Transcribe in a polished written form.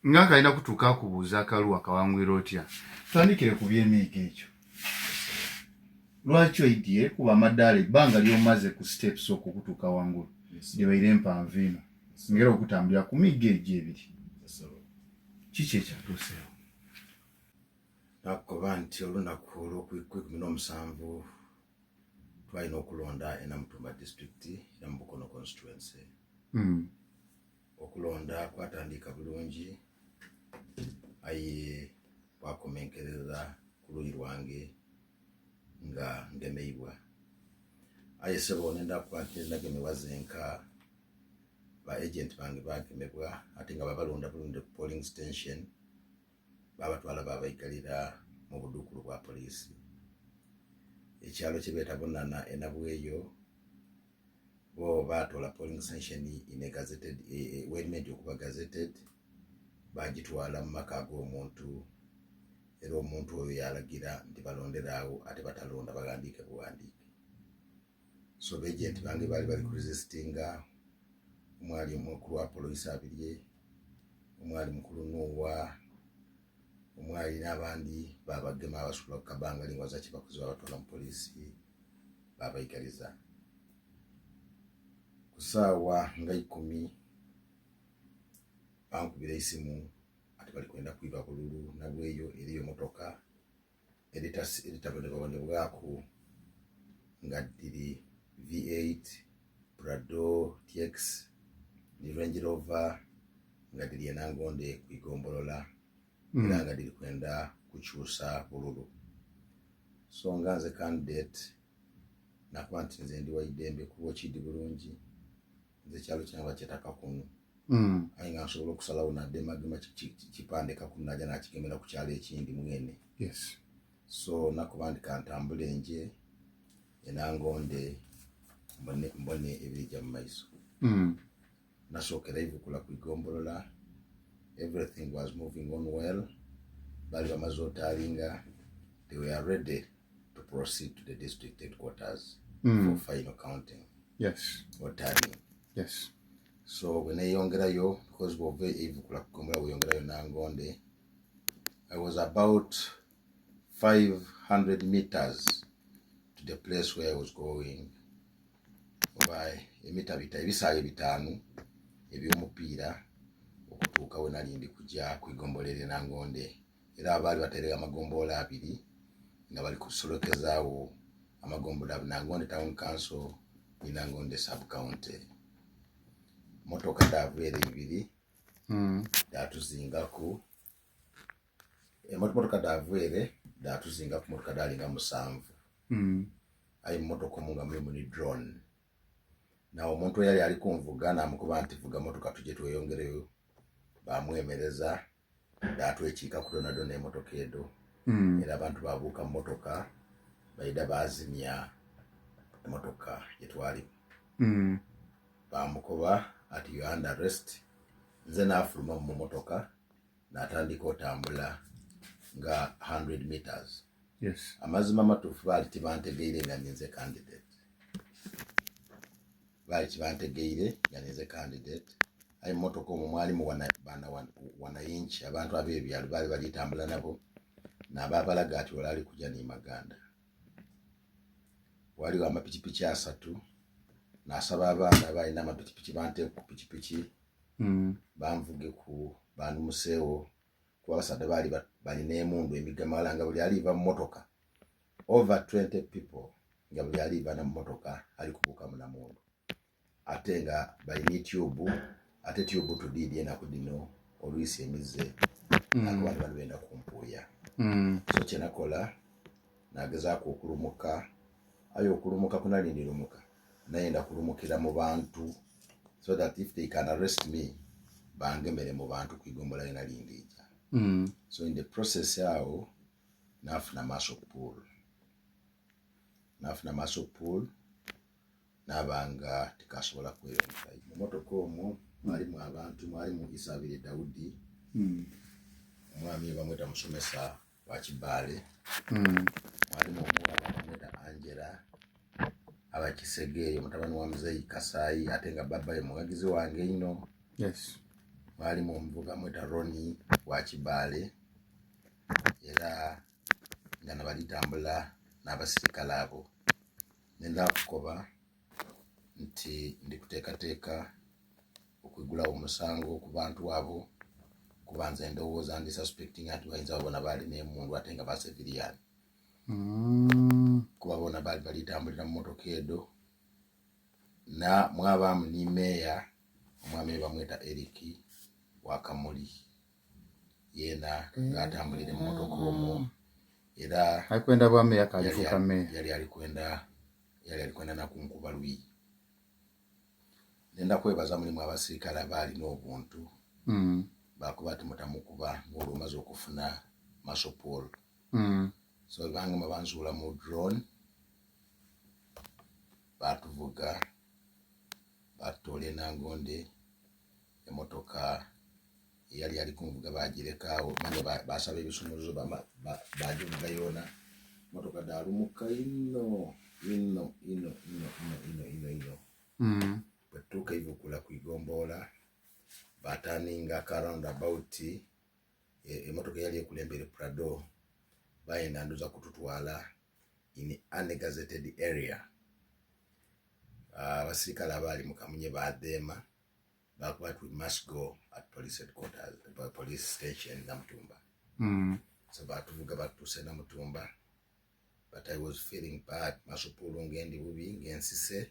Nga kalina kutuuka akubuuza akaluwa kawangwira otya. Tutandikire ku by'emiigo ekyo. Lwaki oidye kuba amadaala ebbanga ly'omaze ku steps okwo okutuuka wangulu libaire mpanvu ino ngera okutambulira ku miggo egyo ebiri. Kiki ekyatuuseewo? Nakukoba nti olunaku olw'okwikumi n'omusanvu twalina okulonda e Namutumba District era mu Bukono Constituency. Okulonda kwatandika bulungi, aye kwakomenkereza ku luyi lwange nga ngemeibwa. Aye sebo, nenda kuba nti nagemebwa zenka, ba agent bange bagemebwa, ate nga babalonda bulungi ku polling station, babatwala babaigalira mu budukulu bwa poliisi ekyalo kyebeeta Bunana enabweyo. Bo batoola polling station in a gazetted, werimenti okuba gazetted, bagitwala mu maka g'omuntu, era omuntu oyo yalagira nti balonderaawo, ate batalonda bagandiike buwandiike. So ba agent bange baali bali kuresistinga. Omwali omukulu wa poliisi Abirye, omwali mukulu Nuuwa, omwali n'abandi, babagema abasula ku kabangali nga bazaki bakozi, babatwala mu poliisi babaigaliza. Ku saawa nga 10 bankubira esimu ati bali kwenda kwiba bululu nabweyo, eriyo motoka eritabonebwabonebwaku nga diri V8 Prado TX ni Range Rover nga diri enangonde kwigombolola era nga diri kwenda kukyusa bululu. So nga nze candidate, nakuba nti nze ndi waidembe kuba okidi bulungi, nze ekyalo kyange bakyeta Kakunu, aye nga nsobola okusalawo nademagema kipande Kakunu naja nakigemera ku kyalo ekindi mwene. So nakuba nti kantambule nje enangonde mbone, mbone ebirija mu maiso. Nasookera ivukula ku igombolola. Everything was moving on well. Bali bamaze otalinga, they were ready to proceed to the district headquarters for final counting or tallying. So bwe neeyongerayo, because bw'ova eivukula ku gombolola bweyongerayo Nangonde, I was about 500 meters to the place where I was going, oba emita bita ebisaawe 5 eby'omupiira okutuuka we nali ndi kujja ku igombola erye Nangonde. Era abaali batereka amagombolola abiri nga bali kusolokezaawo amagombolola, Nangonde Town Council ne Nangonde Sub County. Motoka daava ere ibiri datuzingaku. Emotoka daava ere datuzingaku, motoka dalinga 7. Aye mumotoka omu nga mulimu ni drone. Nawe omuntu eyali ali kunvuga namukuba nti vuga motoka tuje tweyongereyo. Bamwemereza, datwekiika ku donadona emotoka edo. Era abantu babuuka mu motoka, baida bazimya emotoka gyetwalimu. Bamukuba ati, "You under arrest." Nze nafuluma mu motoka, natandika otambula nga 100 meters. Amazima amatuufu, baali tibantegeire nga ninze candidate, baali tibantegeire nga ninze candidate. Aye mumotoka omwo mwalimu bana wanayinki, abantu ab'ebyalo baali balitambula nabo, nababalaga ati ole ali kuja ni Maganda. Waliwo amapikipiki asatu, nasaba abaana balina amapikipiki banteeku ku pikipiki, banvuge ku banumuseewo, kuba abasaadha baali balina emundu emigamala, nga buli aliva mu motoka, over 20 people, nga buli aliva na mu motoka ali kubuukamu na mundu, ate nga balina tube, ate tube tudiidi enaku dino olwisi emize akuba bano benda kumpuuya. So kyenakola, nagezaako okulumuka, aye okulumuka kunali ndirumuka nayenda kulumukira mu bantu so that if they can arrest me, bangemere mu bantu kwigombola yenali ndija. So in the process awo nafuna muscle pull, nafuna muscle pull, nabanga tikasobola kweyongera. Mu motoka omwo mwalimu abantu, mwalimu Isabire Daudi, omwami bamweta musomesa wa Kibaale, mwalimu omuwala bamweta Angela Abakisegeeyo, mutabani wa Muzeeyi Kasaayi, ate nga baba ye muwagizi wange ino. Mwalimu omuvuga mweta Roni wa Kibaale, era nga nabalitambula n'abasirikale abo. Nenda kukoba nti ndikuteekateeka okwigulawo omusango ku bantu abo, kuba nze ndowooza ndi suspecting nti bayinza babona baali n'emundu ate nga ba civilian, kuba bona baali balitambulira mu motoka edo. Na mwabaamu ni meeya, omwami bamweta Eric Wakamuli, yeena ng'atambulira mu motoka omwo era. Alikwenda bwa meeya, kalifuuka meeya. Yali alikwenda nakunkuba lwi. Nenda kwebaza mulimu abasirikale abaalina obuntu, bakuba ati mutamukuba ng'olwo omaze okufuna muscle pull. So bangamba banzuula mu drone, batuvuga batutoola enangonde. Emotoka eyali ali kunvuga bagirekaawo, manya basaba ebisumuluzo, bagivuga yoona. Motoka dalumuka ino ino ino ino ino ino ino ino. Bwetutuuka ivukula kwigombola, bataninga ka roundabout. Emotoka eyali ekulembere, Prado, bayenda nduza kututwala in ungazetted area. Abasirikale abaali mu kamunye badheema, bakuba ati we must go at police headquarters, police station Namutumba. So batuvuga batuuse Namutumba, but I was feeling bad, muscle pull ngendi bubi ngensise.